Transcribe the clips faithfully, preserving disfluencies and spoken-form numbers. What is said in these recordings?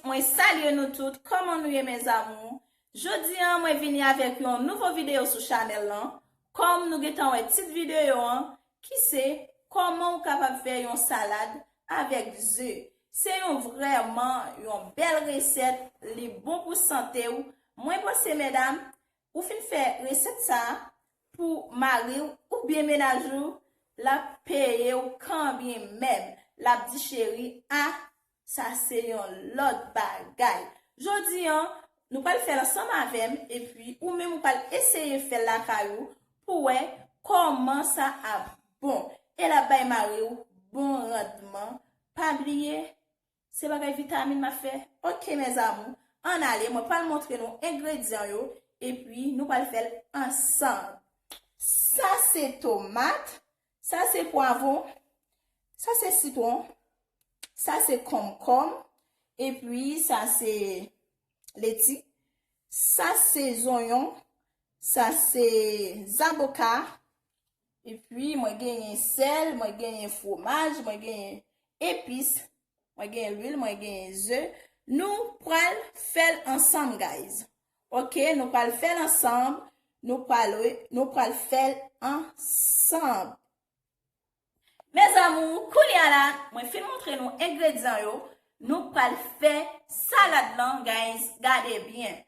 Mwen salye nou tout, kòman nou ye, mes amours? Jodi a, mwen vini avèk yon nouvo videyo sou chanèl lan. Kòm nou gentan wè tit videyo an, ki se kòman w kapab fè yon salad avèk ze. Se yon vrèman yon bèl resèt, li bon pou sante w. Mwen panse, medam, ou fin fè resèt sa a pou mari w oubyen mennaj ou, l ap peye w kanmenm. L ap di, cheri, a, sa se yon lòt bagay. Jodi an, nou pral fè l ansanm avè m, epi ou menm ou pral eseye fè l lakay ou pou wè kòman sa ap bon. E l ap bay mari w bon randman. Pa bliye, se bagay vitamin m ap fè. Oke, mes amours, ann ale, mwen pral montre nou engredyan yo, epi nou pral fè l ansanm. Sa se tomat, sa se pwavwon, sa se sitwon, sa se konkonm, epi sa se leti, sa se zonyon, sa se zaboka, epi mwen genyen sèl, mwen genyen fwomaj, mwen genyen epis, mwen genyen lwil, mwen genyen ze. Nou pral fè l ansanm, guys. Oke, nou pral fè l ansanm. Nou pral, nou pral fè l ansanm. Mes amours, kounye a la, mwen fin montre nou engredyan yo. Nou pral fè salad lan, guys. Gade byen.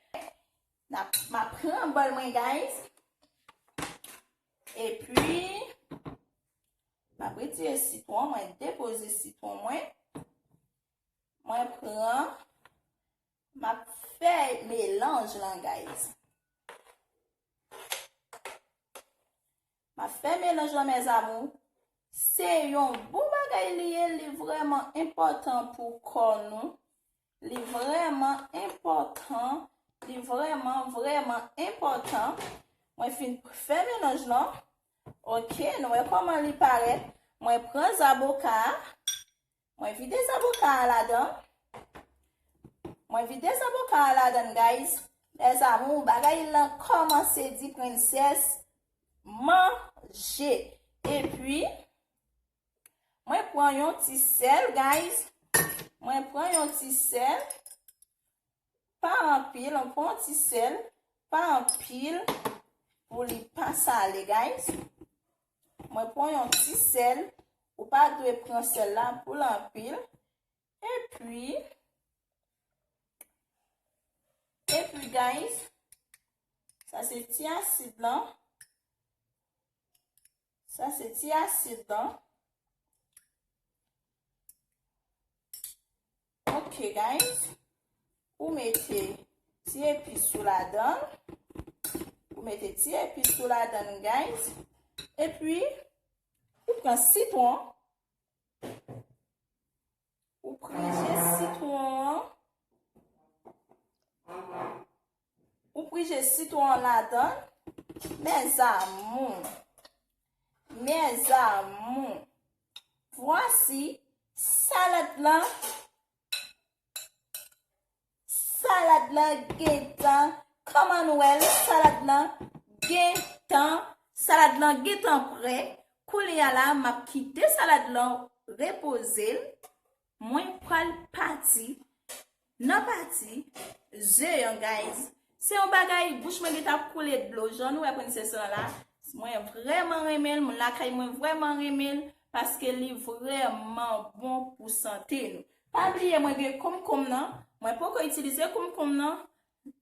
N ap, m ap pran bòl mwen, guys. Epi, m ap retire sitwon mwen, depoze sitwon mwen. Mwen pran, m ap fè melanj lan, guys. M ap fè melanj lan, mes amours. Se yon bon bagay li ye, li vrèman enpòtan pou kò nou. Li vrèman enpòtan. Li vrèman, vrèman enpòtan. Mwen fin fè melanj lan. Oke, nou wè kòman li parèt. Mwen pran zaboka a. Mwen vide zaboka a ladan. Mwen vide zaboka a ladan, guys. Mes amours, bagay lan kòmanse di prensès manje. Epi, mwen pran yon ti sèl, guys. Mwen pran yon ti sèl. Pa anpil, mwen pran yon ti sèl. Pa anpil pou li pa sale, guys. Mwen pran yon ti sèl. Ou pa dwe pran sèl la pou l anpil. Epi, epi, guys, sa se ti asid lan. Sa se ti asid lan. Ok, guys. Ou mete ti epis ou ladan. Ou mete ti epis ou ladan, guys. Epi, ou pran sitwon. Ou prije sitwon an. Ou prije sitwon an ladan. Mes amours. Mes amours. Vwasi salad lan. Salad lan gentan. Kòman nou wè l? Salad lan gentan. Salad lan gentan prè. Kounye a la, m ap kite salad lan repoze l. Mwen pral pati nan pati ze an, guys. Se yon bagay, bouch mwen gentan ap koule dlo. Jan nou wè prensès lan la, mwen vrèman renmen l, moun lakay mwen vrèman renmen l, paske li vrèman bon pou sante nou. Pa bliye, mwen gen konkonm nan. Mwen poko itilize konkonm nan.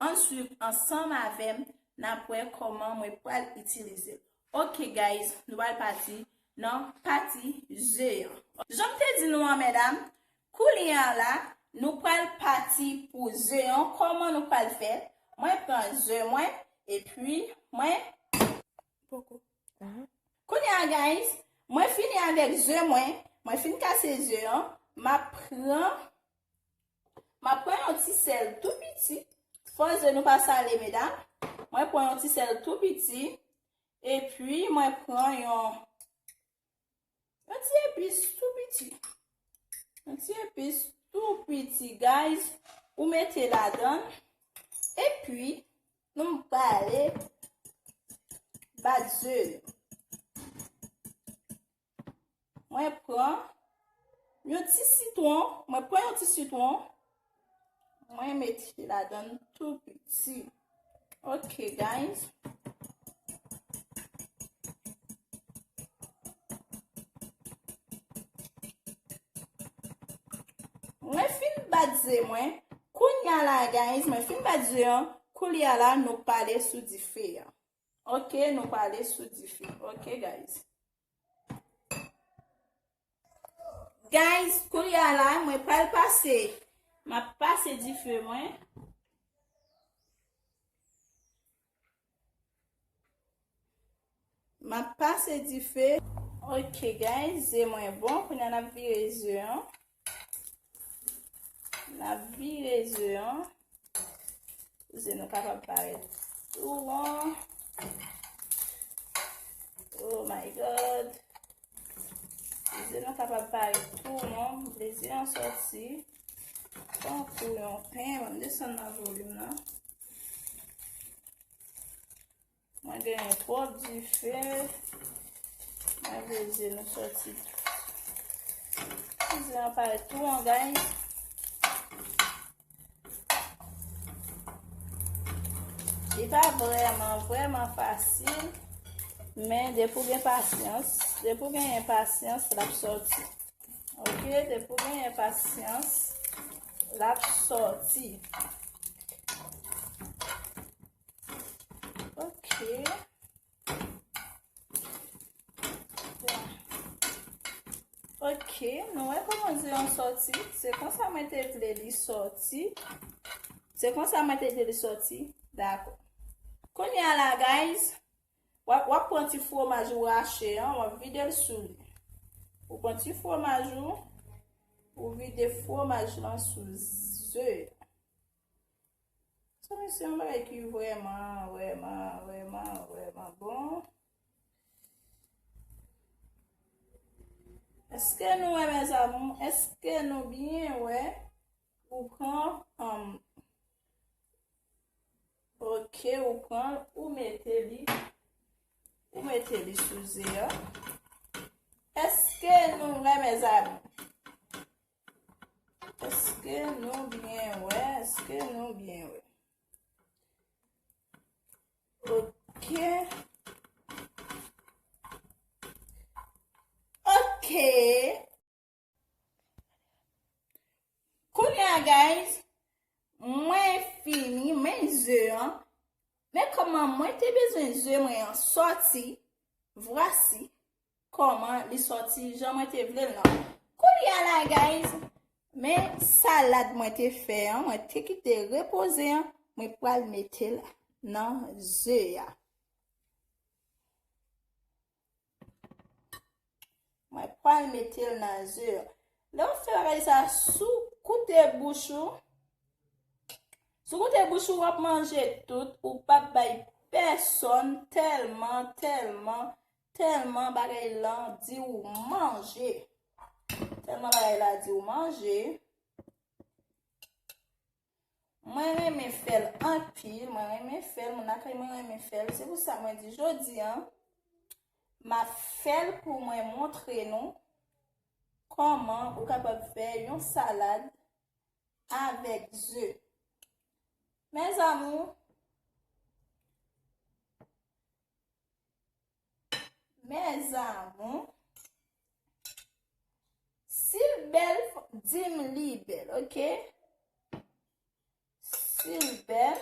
Ann swiv ansanm avè m, n ap wè kòman mwen pral itilize l. Ok, guys, nou pral pati nan pati ze an. Jan m te di nou an, medam, kounye a la, nou pral pati pou ze an. Kòman nou pral fè? Mwen pran ze mwen, epi mwen poko. Kounye a, guys, mwen fini avèk ze mwen. Mwen fin kase ze an. M ap pran, m ap pran yon ti sèl tou piti. Fò ze nou pa sale, medam. Mwen pran yon ti sèl tou piti. Epi, mwen pran yon, yon ti epis tou piti. Yon ti epis tou piti, guys. Ou mete ladan. Epi, nou prale bat ze yo. Mwen pran yon ti sitwon. Mwen pran yon ti sitwon. Mwen mete ladan tou piti. Ok, guys. Mwen fin bat ze mwen. Kounye a la, guys, mwen fin bat ze an. Kounye a la, nou pale sou dife an. Ok, nou pale sou dife. Ok, guys. Guys, kounye a la, mwen pral pase. M ap pase dife mwen. M ap pase dife. Ok, guys, ze mwen bon. Kounye a n ap vire ze an. N ap vire ze an. Ze nou kapab parèt tou won. Oh my God. Ze nou kapab parèt tou won. Lè ze an sòti, tankou yon pen. Ban m desann nan volim nan. Mwen genyen twòp dife. Mwen vle ze nou sòti. Ze an parèt tou won, guys. Li pa vrèman, vrèman fasil, men depi w gen pasyans, depi w genyen pasyans, l ap sòti. Ok, depi w genyen pasyans, l ap sòti. Ok. Ok, nou wè kòman ze an sòti. Se konsa mwen te vle li sòti. Se konsa mwen te vle li sòti. Dakò. Kounye a la, guys, w ap, w ap pran ti fwomaj ou rache an, w ap vide l sou li. Ou pran ti fwomaj ou, ou vide fwomaj lan sou ze. Sa, men, se yon bagay ki vrèman, vrèman, vrèman, vrèman bon. Èske nou wè, mes amours? Èske nou byen wè? Ou pran, um, ok, ou pran, ou mete li, ou mete li sou ze a. Èske nou wè, mes amours? Èske nou byen wè? Èske nou byen wè? Ok. Ok. Kounye a, guys, mwen fini, men ze an. Men kòman mwen te bezwen ze mwen an sòti, vwasi kòman li sòti jan mwen te vle l lan. Kounye a la, guys, men salad mwen te fè an, mwen te kite repoze an, mwen pral mete l nan ze a. Mwen pral mete l nan ze a. Lè w fè bagay sa, si w koute bouch ou, si w koute bouch ou, w ap manje tout, ou p ap bay pèsonn tèlman, tèlman, tèlman bagay lan di w manje. Tèlman bagay la di w manje. Mwen renmen fè l anpil, mwen renmen fè l, moun lakay mwen renmen fè l. Se pou sa mwen di jodi a, m ap fè l pou mwen montre nou kòman ou kapab fè yon salad avèk ze. Mes amours, mes amours, si l bèl, di m li bèl, ok? Si l bèl,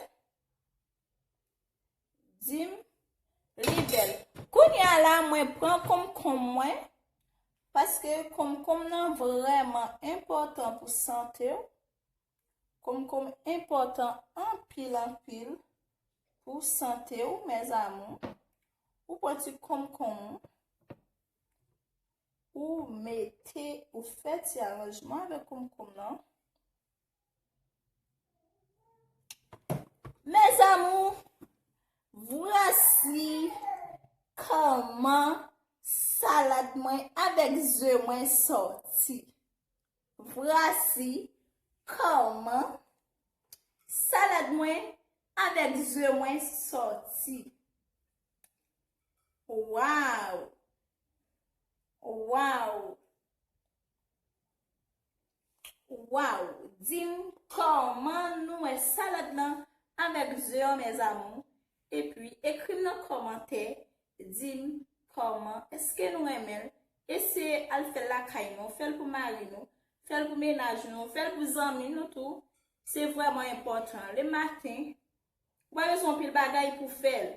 di m li bèl. Kounye a la, mwen pran konkonm mwen, paske konkonm nan vrèman enpòtan pou sante w. Konkonm enpòtan anpil, anpil pou sante w, mes amours. Ou pran ti konkonm ou, ou mete, ou fè ti aranjman avèk konkonm nan. Mes amours, vwasi kòman salad mwen avèk ze mwen sòti. Vwasi kòman salad mwen avèk ze mwen sòti. Waw! Waw! Waw! Di m kòman nou wè salad lan avèk ze an, mes amours. Epi, ekri m nan kòmantè, di m kòman, èske nou renmen l? Eseye al fè l lakay nou, fè l pou mari nou, fè l pou mennaj nou, fè l pou zanmi nou tou. Se vrèman enpòtan. Le maten, ou pa bezwen anpil bagay pou fè l.